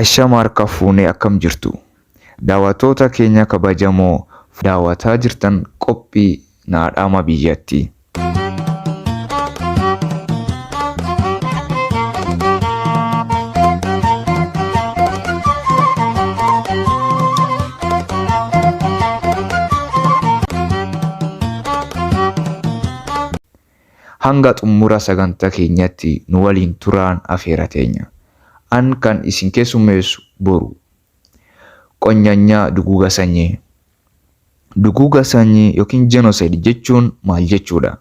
Ashama harka fuunee akkam jirtu? Daawwattoota keenya kabajamoo daawwataa jirtan qophii naadhama biyyatti. Hanga xumura sagantaa keenyatti nu waliin turaan afeera teenya. An kan isin keessummeessu boru. Qonyanyaa duguuga sanyii. Duguuga sanyii yookiin genocide jechuun maal jechuudha?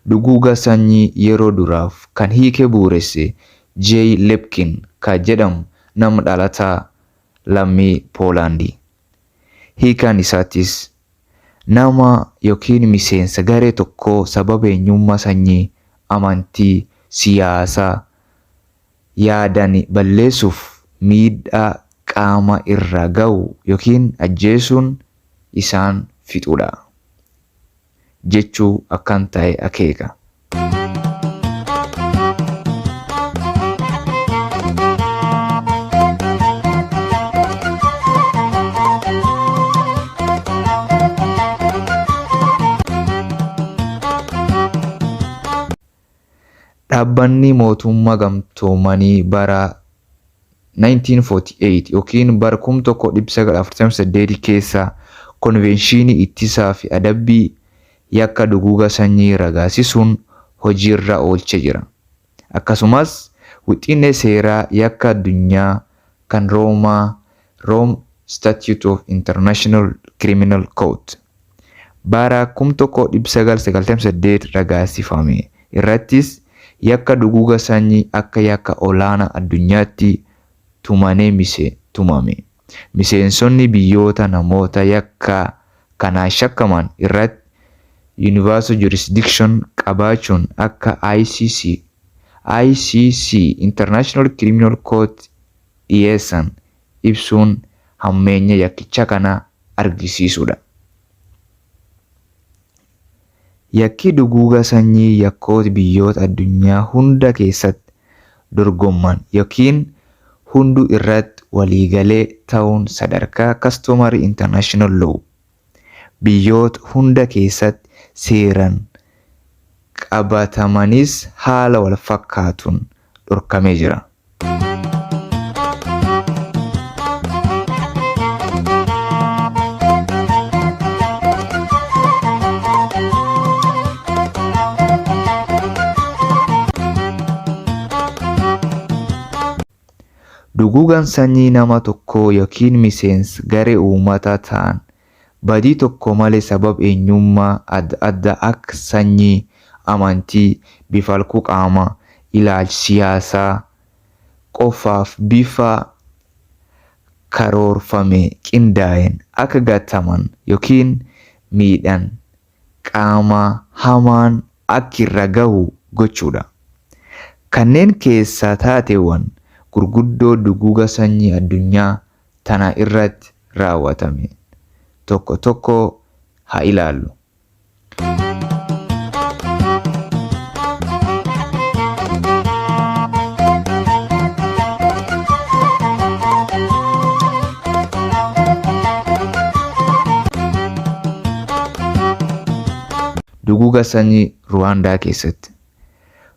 Duguuga sanyii yeroo duraaf kan hiikee bu'uuresse J. Lepkin ka jedhamu nama dhalataa lammii Poolaandii. Hiikaan isaattis nama yookiin miseensa garee tokkoo sababa eenyummaa sanyii, amantii, siyaasaa, yaadan balleessuuf miidhaa qaama irra ga'u yookiin ajjeesuun isaan fixuudha jechuu akkan ta'e akeeka. Dhaabbanni mootummaa gamtoomanii bara 1948 yookiin bara 1948 keessa konvenshinii ittisaa fi adabbii yakka duguuga sanyii ragaasisuun hojiirra oolchee jira. Akkasumas wixinee seeraa yakka addunyaa kan Roomaa Rome Statute of International Criminal Code bara 1998 ragaasifame irrattis yakka duguuga sanyii akka yakka olaanaa addunyaatti tumamee tumame. Miseensonni biyyoota namoota yakka kanaan shakkaman irratti universal jurisdiction qabaachuun akka ICC International Criminal Court dhiyeessan ibsuun hammeenya yakkicha kana argisiisudha. Yakki duguuga sanyii yakkoota biyyoota addunyaa hunda keessatti dorgomman yookiin hunduu irratti waliigalee ta'uun sadarkaa customary international law biyyoota hunda keessatti seeraan qabatamanis haala wal fakkaatuun dhorkamee jira. Duguugaan sanyii nama tokkoo yookiin miseensa garee uummataa ta'an badii tokko malee sababa eenyummaa adda addaa akka sanyii, amantii, bifa halkuu qaamaa, ilaalcha siyaasaa qofaaf bifa karoorfame qindaa'een akka gataman yookiin miidhaan qaamaa hamaan akka irra gahu gochuudha. Kanneen keessaa taateewwan gurguddoo duguuga sanyii addunyaa tana irratti raawwatame tokko tokko haa ilaallu. Duguuga sanyii Ruwaandaa keessatti.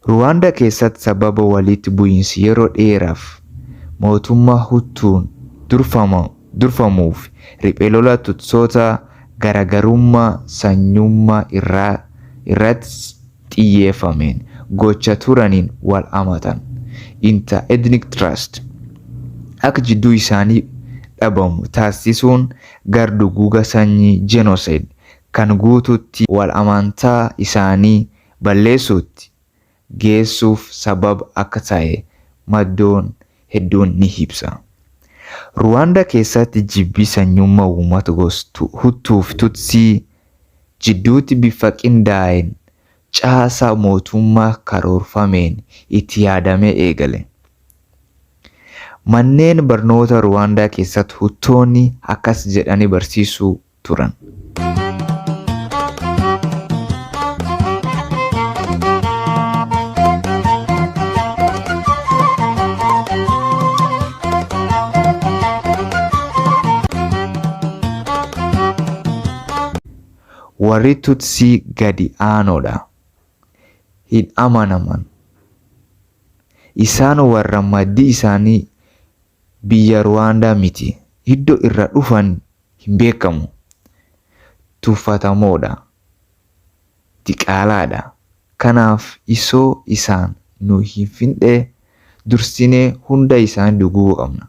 Ruwaandaa keessatti sababa walitti bu'iinsi yeroo dheeraaf mootummaa Hutuun durfamuuf riphee lola Tutsoota garaagarummaa sanyummaa irratti xiyyeeffameen gocha turaniin wal amatan. Inter ethnic trust akka jidduu isaanii dhabamu taasisuun gar duguuga sanyii genocide kan guutuutti wal amantaa isaanii balleessuutti geessuuf sababa akka ta'e maddoon hedduun ni ibsa. Ruwaandaa keessatti jibbi sanyummaa uummata gosa Hutuu fi Tutsii jidduutti bifa qindaa'een caasaa mootummaa karoorfameen itti yaadamee eegale. Manneen barnoota Ruwaandaa keessatti Hutoonni akkas jedhanii barsiisuu turan. Warri Tutsii gadi aanoodha. Hin amanaman. Isaan warra maddi isaanii biyya Ruwaandaa miti. Iddoo irraa dhufan hin beekamu. Tuffatamoodha. Diqaalaadha. Kanaaf isoo isaan nu hin fixne dursinee hunda isaanii duguuguu qabna.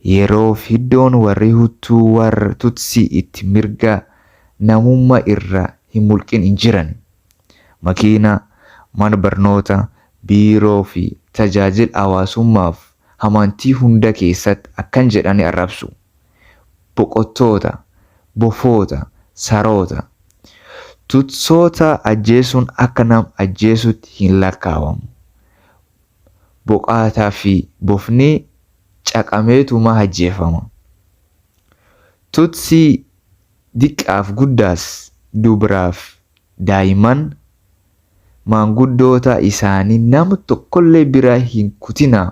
Yeroof iddoon warri Hutuu warra Tutsii itti mirga namummaa irraa hin mulqin hin jiran. Makiina, mana barnoota, biiroo fi tajaajila hawaasummaaf amantii hunda keessatti akkan jedhanii arrabsu. Boqottoota, bofoota, saroota. Tutsoota ajjeesuun akka nama ajjeesuutti hin lakkaawamu. Boqaataa fi bofni caqameetuma ajjeefama. Tutsii diqqaaf guddaas dubraaf daa'imman maanguddoota isaanii nama tokkollee bira hin kutinaa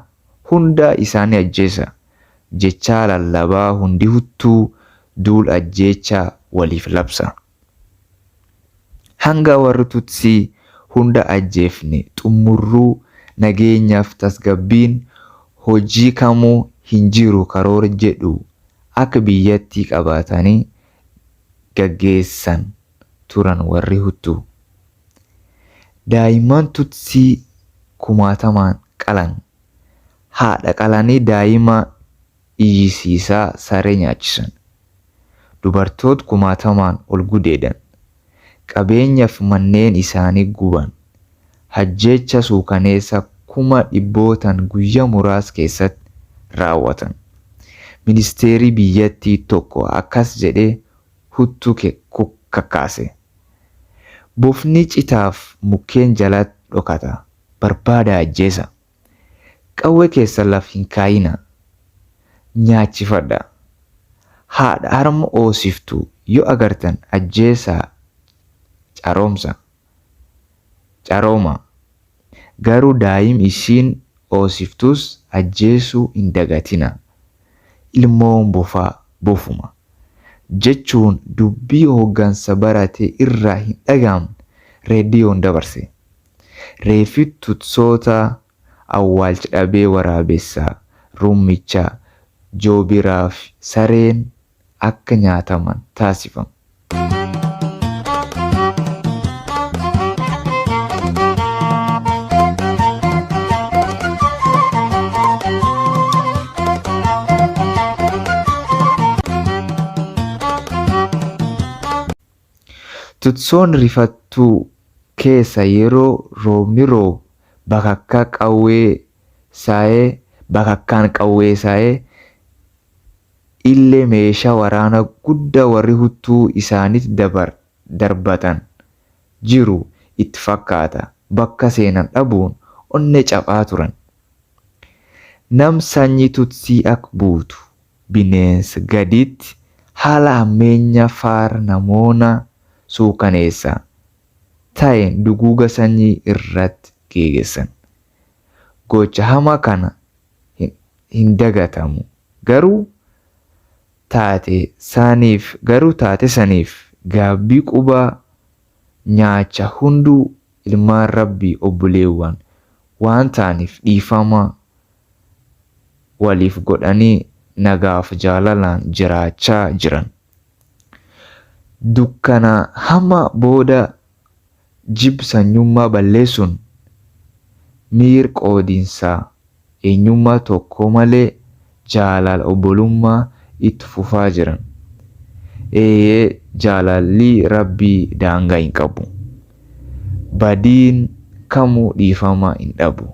hunda isaanii ajjeesa jechaa lallabaa hundi Huttuu duula ajjeechaa waliif labsa. Hanga warri Tutsii hunda ajjeefne xumurruu nageenyaaf tasgabbiin hojii kamuu hin jiru karoora jedhu akka biyyatti qabatanii gaggeessan turan warri Huttuu. Daa'imman Tutsii kumaatamaan qalan. Haadha qalanii daa'ima iyyisiisaa saree nyaachisan. Dubartoota kumaatamaan ol gudeedan. Qabeenyaaf manneen isaanii guban. Ajjeecha suukaneessa kuma dhibbootaan guyyaa muraasa keessatti raawwatan. Ministeerri biyyattii tokko akkas jedhee Huttuu kakaase. Bofni citaaf mukkeen jalatti dhokata. Barbaadaa ajjeesa. Qawwee keessa laf hin kaayina. Nyaachifadha. Haadha harma oosiftu yoo agartan ajjeesaa caroomsa. Carooma. Garuu daa'im ishiin oosiftus ajjeesuu hin dagatina. Ilmoon bofaa bofuma. Jechuun dubbii hooggansa barate irraa hin dhaga'amne reediyoon dabarse. Reeffi tutsoota awwaalcha dhabee waraabessa, rummicha, joobiraaf sareen akka nyaataman taasifame. Tutsoon rifattuu keessa yeroo roobni roobu bakakkaa qawwee saayee bakakkaan qawwee saayee illee meeshaa waraanaa guddaa warri Huttuu isaanitti darbatan jiru itti fakkaata bakka seenan dhabuun onnee caphaa turan. Nam sanyii Tutsii akka buutu bineensa gaditti haala hammeenya faara namoona suukaneessa ta'een duguuga sanyii irratti geegessan. Gocha hamaa kana hin dagatamu. Garuu taate saniif garuu taate saniif gaabbii qubaa nyaacha hunduu ilmaan rabbii obboleewwan waan ta'aniif dhiifama waliif godhanii nagaaf jaalalaan jiraachaa jiran. Dukkana hama booda jib sanyummaa balleessuun miir qoodinsa eenyummaa tokko malee jaalala obbolummaa itti fufaa jiran. Eeyyee jaalalli rabbii daangaa hin qabu. Badiin kamuu dhiifama hin dhabu.